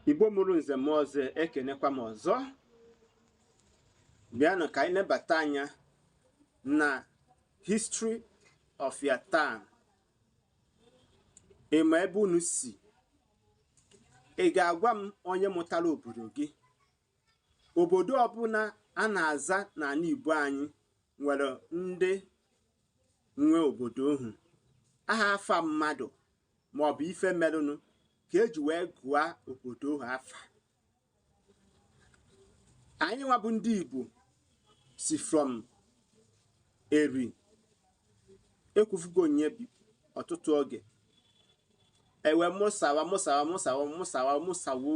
Igbo mụrụ nze mụọ ọzọ, ekenekwa m ọzọ. Bịanụ ka anyị nebata anya na history of your town. Ị ma ebe unu si? Ị ga-agwa m onye mụtara obodo gị? Obodo ọbụla a na-aza n'ala Igbo anyị nwere ndị nwe obodo ohu. Aha afa mmadụ maọbụ ife merụnụ ka eji wee gụọ obodo ohu afa. Anyị nwa bụ ndị Igbo si from Eri. Ekwufugo onye bi ọtụtụ oge ewe mụsawa mụsawa mụsawa mụsawa mụsawo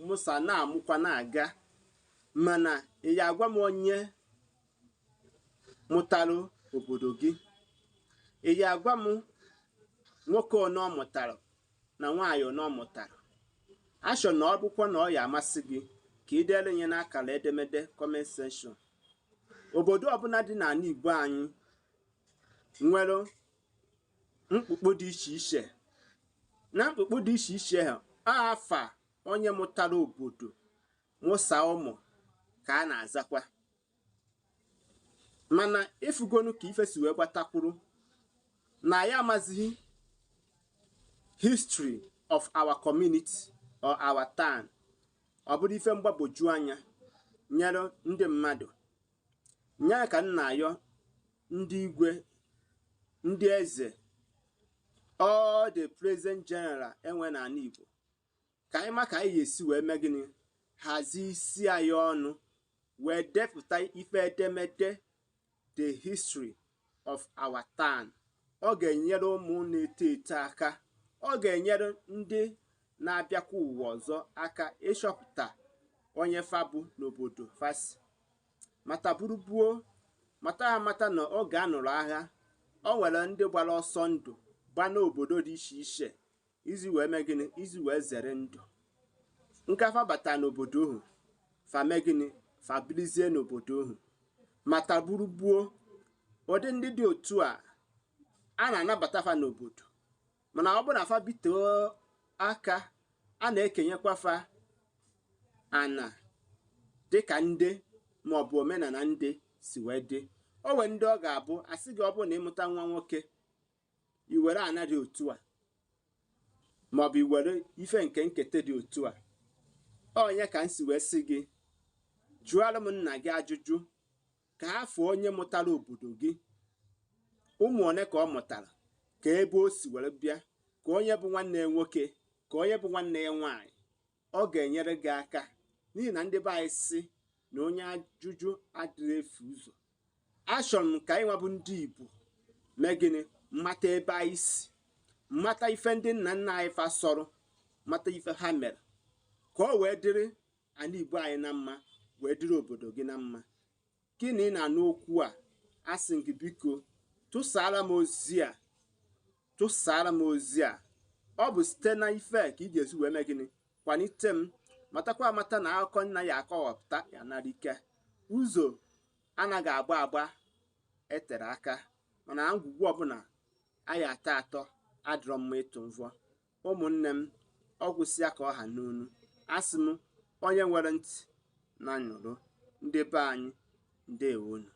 mụsa na-amụkwa na-aga. Mana ị ya agwa m onye mụtarụ obodo gị? Ị ya agwa m nwoke one ọ mụtara na nwaanyị one ọ mụtara? Achọ na ọ bụkwa na ọ ya amasị gị ka ị deere nye n'akara edemede comment section. Obodo ọbụla dị n'ala Igbo anyị nwere mkpukpu dị iche iche. Na mkpukpu dị iche iche ha, afa onye mụtara obodo mụsa ụmụ ka a na-azakwa. Mana ịfụgonu ka ife si wee gbatakwuru na ya amazighị history of our community or our town. Ọ bụrụ ife mgbagwoju anya nyere ndị mmadụ nya ka m na-ayọ ndị igwe, ndị eze, all the president general enwe n'ala Igbo, ka anyị ma ka anyị ga-esi wee mee gịnị, hazie isi anyị ọnụ wee depụta ife edemede the history of our town. Ọ ga-enyere ụmụ na-eto eto aka, ọ ga-enyere ndị na-abịakwa ụwa ọzọ aka ịchọpụta onye fa bụ n'obodo fasi mata burubuo mata amata na oge a nụrụ agha, o nwere ndị gbara ọsọ ndụ gba n'obodo dị iche iche izi wee mee gịnị, izi wee zere ndụ. Nkafa bata n'obodo ohu, fa mee gịnị, fa bilizie n'obodo ohu mata burubuo. Ụdị ndị dị otu a a na-anabata fa n'obodo, mana ọ bụrụ na fa bitoo aka, a na-ekenyekwa fa ana dịka ndị maọbụ omenala ndị si wee dị. O nwee ndị ọ ga-abụ asị gị, ọ bụrụ na ịmụta nwa nwoke, i were ana dị otu a, maọbụ i were ife nke nketa dị otu a. Onye ka m si wee sị gị jụọrọ m nna gị ajụjụ ka afọ onye mụtara obodo gị, ụmụ one ka ọ mụtara, ka ebe o si were bịa, ka onye bụ nwanne ya nwoke, ka onye bụ nwanne ya nwaanyị. Ọ ga-enyere gị aka, n'ihi na ndị be anyị sị na onye ajụjụ adịghị efu ụzọ. Achọrọ m ka anyị nwa bụ ndị Igbo mee gịnị, mata ebe anyị si, mata ife ndị nna nna anyị fa sọrọ, mata ife ha mere, ka ọ wee dịrị ala Igbo anyị na mma, wee dịrị obodo gị na mma. Gị na ị na-anụ okwu a, asị gị biko tụsara m ozi a, tụsara m ozi a. Ọ bụ site na ife ka ị ga-esi wee mee gịnị, kwalite m. Matakwa amata na akụkọ nna ya akọwapụta ya nara ike ụzọ anaghị agba agba etere aka, mana ngwugwu ọbụla anyị atọ atọ adịrọ mma ịtụ mvọ. Ụmụnne m, ọ gwụsịa ka ọ ha n'onu. Asị m onye nwere ntị na nụrụ. Ndị be anyị, ndewonu.